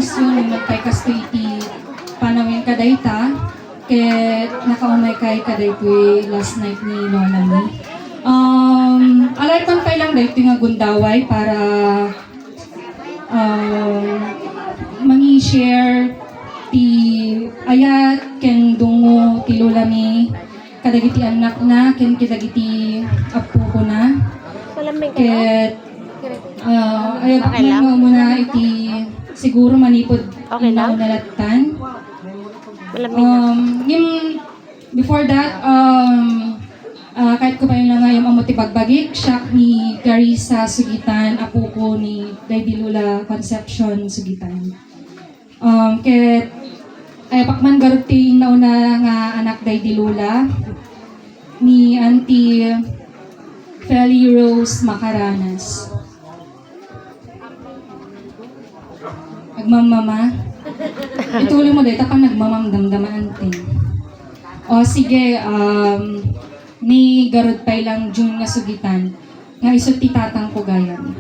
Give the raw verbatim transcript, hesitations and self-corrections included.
Yun, nagpay kastoy iti panawen kadayta, ket nakaumaykay kadaytoy last night ni Lola mi. Um, alaypan pay lang daytoy nga gundaway para, um, mangi-share ti ayat ken dungo ti Lola mi kadagiti annakna ken kadagiti appokona. Ket, ah, ayabak man nga umuna iti siguro manipud innaw na lattan. Um, ngem, before that, um, ah, kayatko pay lang nga ammo ti bagbagik, siak ni Carissa Sugitan, apoko ni Daydi Lola Concepcion Sugitan. Um, ket, ayapak man garud ti innauna nga anak daydi Lola, ni Auntie Feli Rose Macaranas. Agmamama. Ituloy mo dayta pay nagmamamdamdama, Auntie. O, sige, um, ni garud pay lang June nga Sugitan. Nga isu ti tatangko gayam.